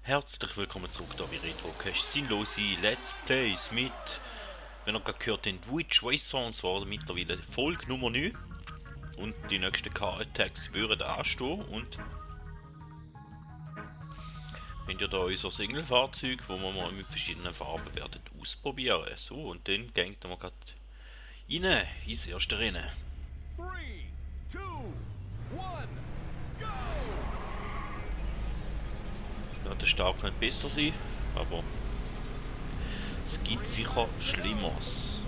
Herzlich willkommen zurück da bei Retrocast. Sinnlose Let's Plays mit, wenn ihr gerade gehört habt, Witch Racer, und zwar mittlerweile Folge Nummer 9. Und die nächsten Car-Attacks würden anstehen. Und wenn ihr da unser Single-Fahrzeug, wo wir mal mit verschiedenen Farben werden ausprobieren. So, und dann gängt wir gerade rein ins erste Rennen. 3, 2, 1, go! Ja, der Start könnte besser sein, aber es gibt sicher Schlimmeres.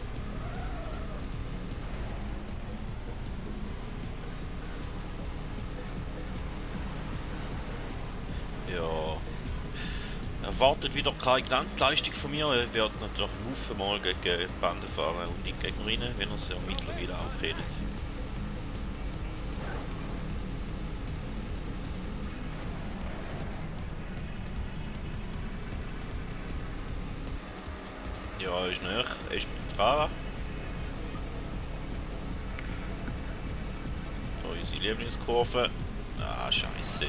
Ja, erwartet wieder keine Glanzleistung von mir. Er wird natürlich einen Haufen mal gegen die Bande fahren und die Gegnerinnen, wenn er es ja mittlerweile auch redet. Ja, ist näher, er ist dran. Da unsere Lieblingskurve. Ah, scheiße.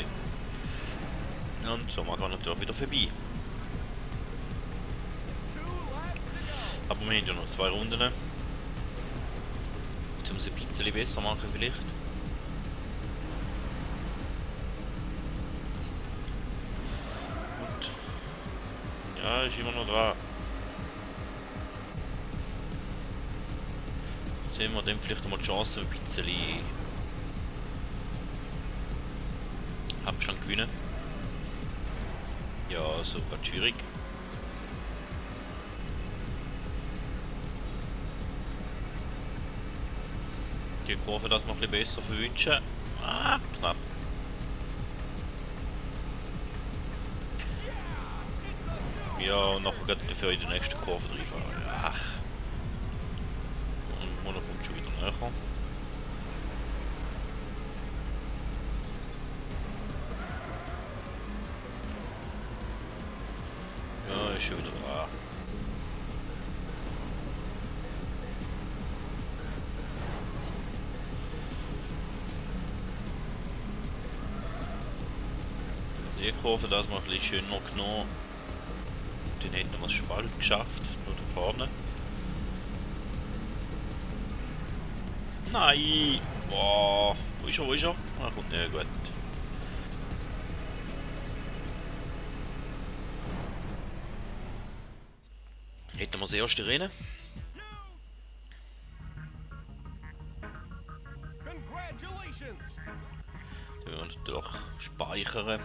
Und so man kann natürlich wieder vorbei. Aber wir haben ja noch 2 Runden. Um es ein bisschen besser machen vielleicht. Und ja, ist immer noch dran. Sehen wir dann vielleicht mal die Chance, ein bisschen Abstand gewinnen. Ja, so ganz schwierig. Die Kurve das noch ein bisschen besser verwünschen. Ah, knapp. Ja, und nachher geht dafür in die nächste Kurve reinfahren. Ach. Und Mono kommt schon wieder näher. Ja, ist schon wieder dran. Die Kurve das mal ein bisschen schöner genommen. Dann hätten wir es schon bald geschafft. Nur da vorne. Nein! Boah! Wo ist er? Wo ist er? Ah, kommt nicht gut. Hätten wir das erste Rennen. Congratulations! Dann werden wir natürlich speichern.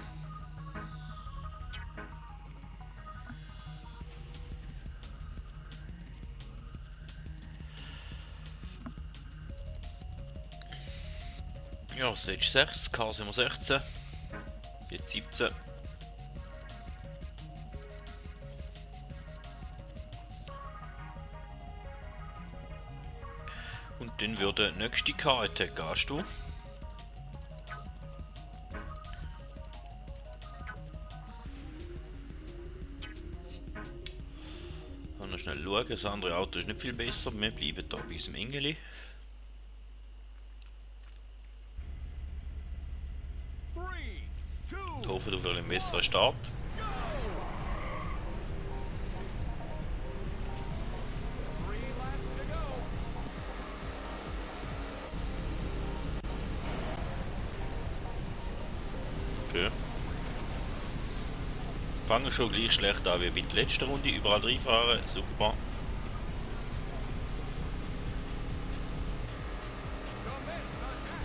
Ja, Stage 6, K sind wir 16. Jetzt 17. Und dann würde der nächste K-Attack anstehen. Noch schnell schauen, das andere Auto ist nicht viel besser. Wir bleiben hier bei unserem Engeli. 3, 2, Ich hoffe auf einen besseren Start. go! 3 laps to go. Okay. Fangen schon gleich schlecht an wie bei der letzten Runde. Überall reinfahren. Super. Commence attack.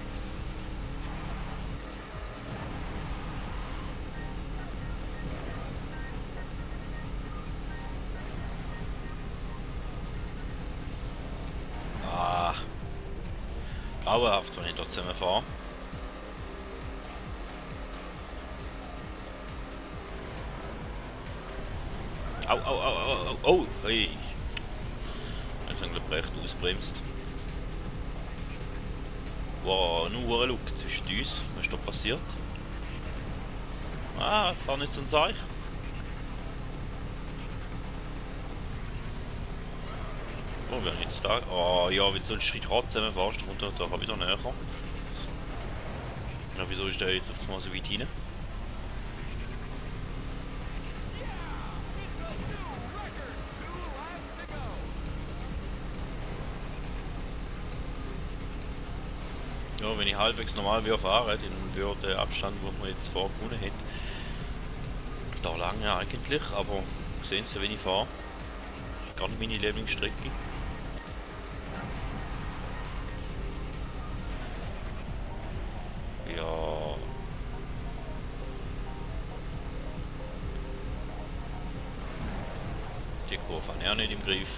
Ah. Grauenhaft, wenn ich da zusammen fahre. Au, au, au, au, au, oh, hey. Jetzt haben wir recht ausbremst. Wow, nur ein Look zwischen uns. Was ist da passiert? Ah, ich fahr nicht so ein Seich. Oh, wenn ich jetzt da. Oh ja, wenn du so einen Schritt zusammen fährst, dann kommt er doch auch wieder näher. Ja, wieso ist der jetzt auf einmal so weit rein? ich halbwegs normal wieder fahre, dann würde der Abstand, den wir jetzt vorgewonnen haben, da lange eigentlich, aber sehen Sie, wenn ich fahre, gar nicht meine Lieblingsstrecke. Ja. Die Kurve habe ich auch nicht im Griff.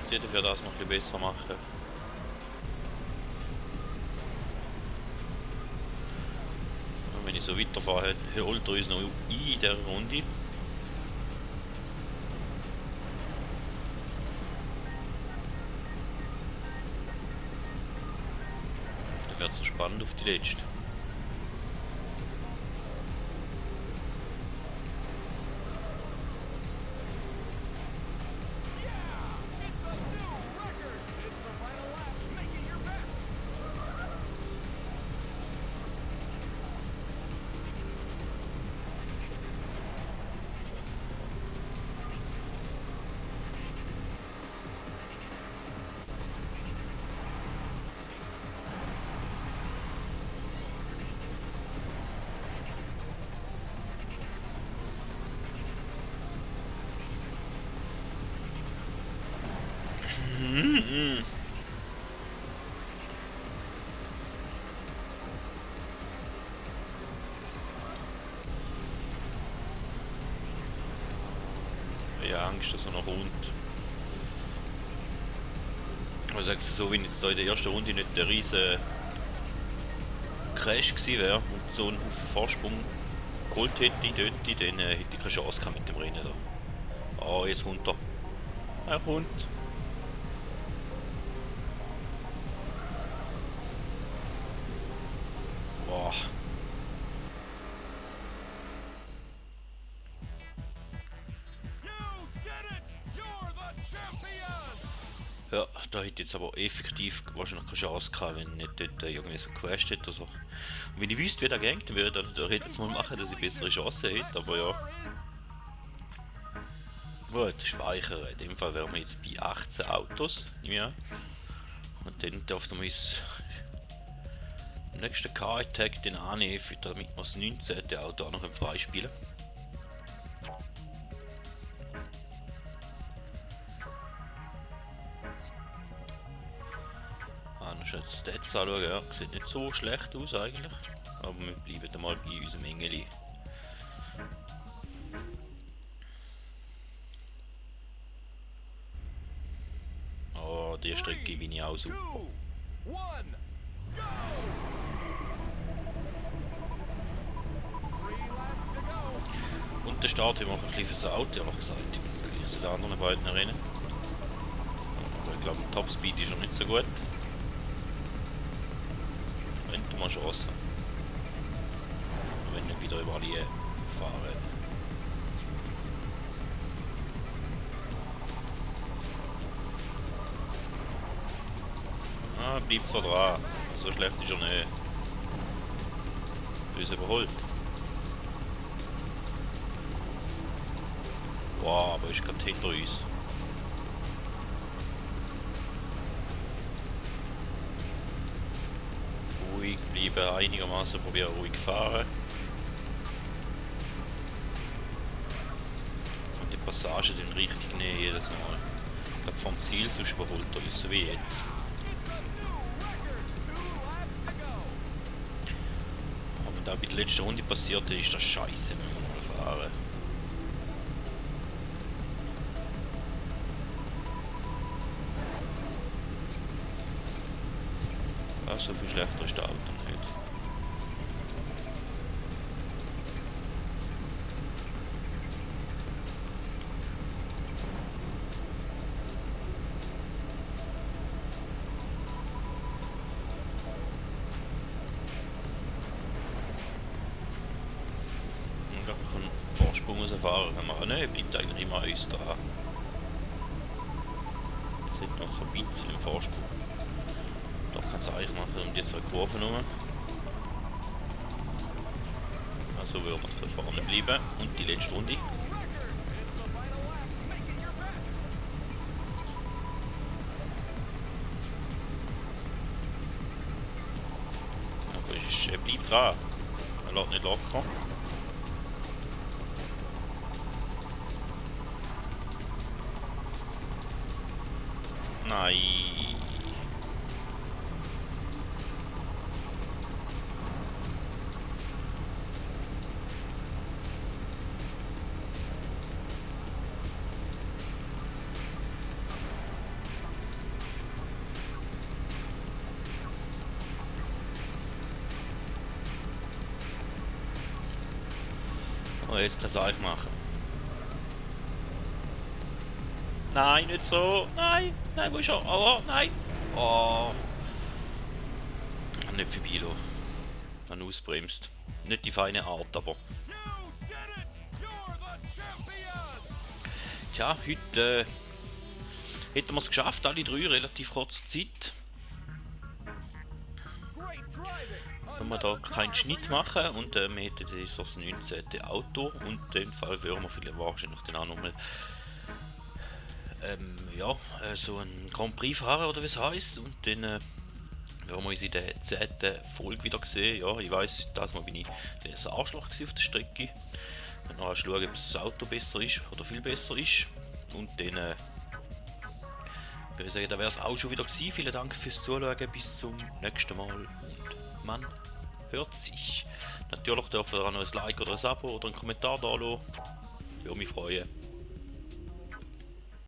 Das dafür das noch ein bisschen besser machen. Und wenn ich so weiterfahre, holt er uns noch ein in dieser Runde. Dann wird es so spannend auf die letzte. Ja, Angst, dass er noch kommt. Aber sagst du so, wenn jetzt da in der ersten Runde nicht der riesen Crash gewesen wäre und so einen Haufen Vorsprung geholt hätte dort, dann hätte ich keine Chance gehabt mit dem Rennen da. Ah, jetzt kommt er. Er kommt. Boah. Ja, da hätte jetzt aber effektiv wahrscheinlich keine Chance gehabt, wenn nicht dort irgendwie so gecrashed hätte oder so. Und wenn ich wüsste, wie der geht, dann würde ich jetzt mal machen, dass ich bessere Chancen hätte, aber ja. Gut, speichern. In dem Fall wären wir jetzt bei 18 Autos, ja. Und dann dürfte man uns im nächsten Car-Attack den annehmen, damit wir das 19. Auto auch noch freispielen können. Die Stats anschauen, ja, sieht nicht so schlecht aus eigentlich, aber wir bleiben mal bei unserem Engeli. Oh, die Strecke bin ich auch super. Und der Start haben wir auch ein bisschen versaut, ehrlich gesagt, zu den anderen beiden Rennen. Aber ich glaube, im Topspeed ist er nicht so gut. Könnte man Chance haben. Wenn wir wieder über die fahren. Ah, bleibt zwar dran. So schlecht ist er nicht. Uns überholt. Wow, aber ist gerade hinter uns. Ruhig bleiben, einigermaßen probieren ruhig fahren. Und die Passage dann richtig nehmen jedes Mal. Ich glaube vom Ziel, sonst überholt er uns so wie jetzt. Aber da bei der letzten Runde passiert ist das scheiße, wenn wir mal fahren. So viel schlechter ist der Auto nicht. Ich glaube, ich kann Vorsprung rausfahren, wenn wir auch nicht, bleibt eigentlich immer uns dran. Jetzt hat noch so ein bisschen im Vorsprung. Da kann es eigentlich machen um die zwei Kurven herum. Also würden wir von vorne bleiben und die letzte Runde. ist, er bleibt dran. Er lässt nicht locker. Nein. Oh, jetzt kann es euch machen. Nein, nicht so. Nein, nein, wo ist er? Oh, nein. Oh. Nicht vorbeilaufen. Dann ausbremst. Nicht die feine Art, aber. You did it! You're the champion! Tja, heute hätten wir es geschafft, alle drei relativ kurze Zeit. Great driving! Wenn wir da keinen Schnitt machen und wir hätten das 19. Auto und in dem Fall würden wir vielleicht wahrscheinlich dann auch nochmal ja, so einen Grand Prix fahren oder wie es heisst und dann werden wir uns in der 10. Folge wieder sehen. Ja, ich weiss, das Mal bin ich ein Arschloch auf der Strecke. Dann noch schauen, ob das Auto besser ist oder viel besser ist und dann würde ich sagen, da wäre es auch schon wieder gewesen. Vielen Dank fürs Zuschauen, bis zum nächsten Mal und man hört sich. Natürlich dürft ihr auch noch ein Like oder ein Abo oder einen Kommentar da lassen. Würde mich freuen.